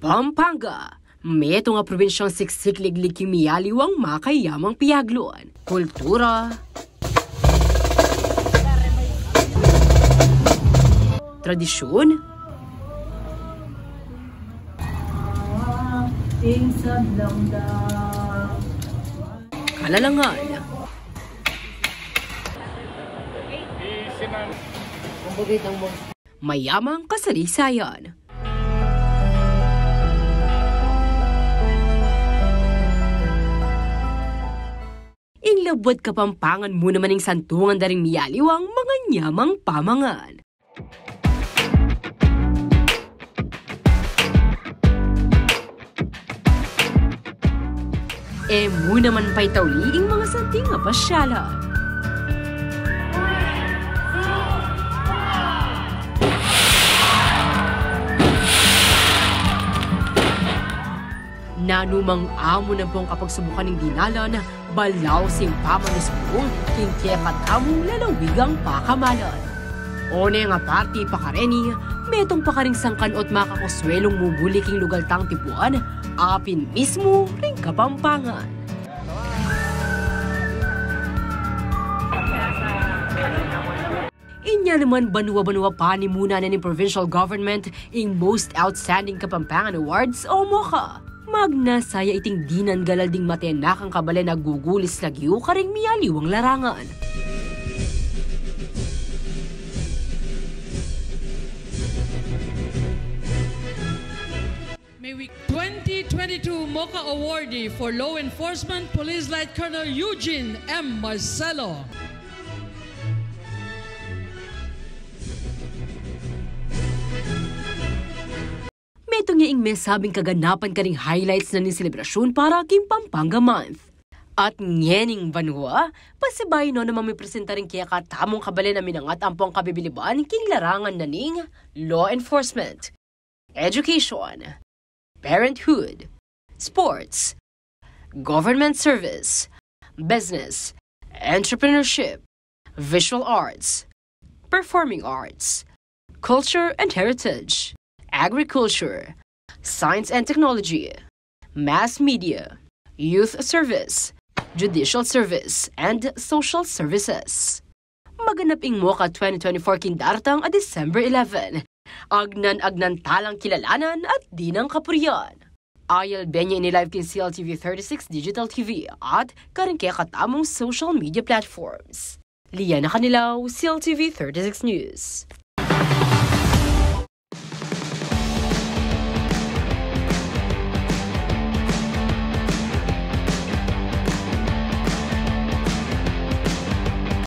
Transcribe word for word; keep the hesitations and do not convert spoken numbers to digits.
Pampanga, metung a probinsyang siksik liglig king miyaliwang makayamang piaglun, kultura, tradisyun, kalalangan, mayamang kasaleysayan. Ing labuad Kapampangan mu naman ing santungan da ring miyaliwang manganyamang pamangan. E mu naman paitauli ing mga santing a pasyalan. Nanumang amu na pong kapagsubukan ning dinalan, balaw sing pamanusubu king kekatamung lalawigang pakamalan. Oneng a parti pa kareni, metung pa karing sangkan ot makakuswelung mubuli king lugal tang tipuan, apin mismu ring Kapampangan. Inya naman banua-banua panimunan na ning provincial government ing Most Outstanding Kapampangan Awards o MOCA. Magnasaya iting dinan galal ding matenakang kabalen a gugulis lagyu karing miyaliwang larangan. May we twenty twenty-two MOCA Awardee for Law Enforcement, Police Lieutenant Colonel Eugene M. Marcelo. Metung ya ing mesabing kaganapan karing highlights na ning selebrasyun para king Pampanga Month. At ngening banua, pasibayu no namang mipresenta ring kekatamung kabalen a minangat ampong kabibiliban king larangan na ning law enforcement, education, parenthood, sports, government service, business, entrepreneurship, visual arts, performing arts, culture and heritage, agriculture, science and technology, mass media, youth service, judicial service, and social services. Maganap ing MOCA twenty twenty-four king daratang a December eleven. Agnan-agnan talang kilalanan at dinan kapurian. Ayalbe ye ini live king C L T V thirty-six Digital T V at karing kekatamung social media platforms. Liana Canilaw, C L T V thirty-six News.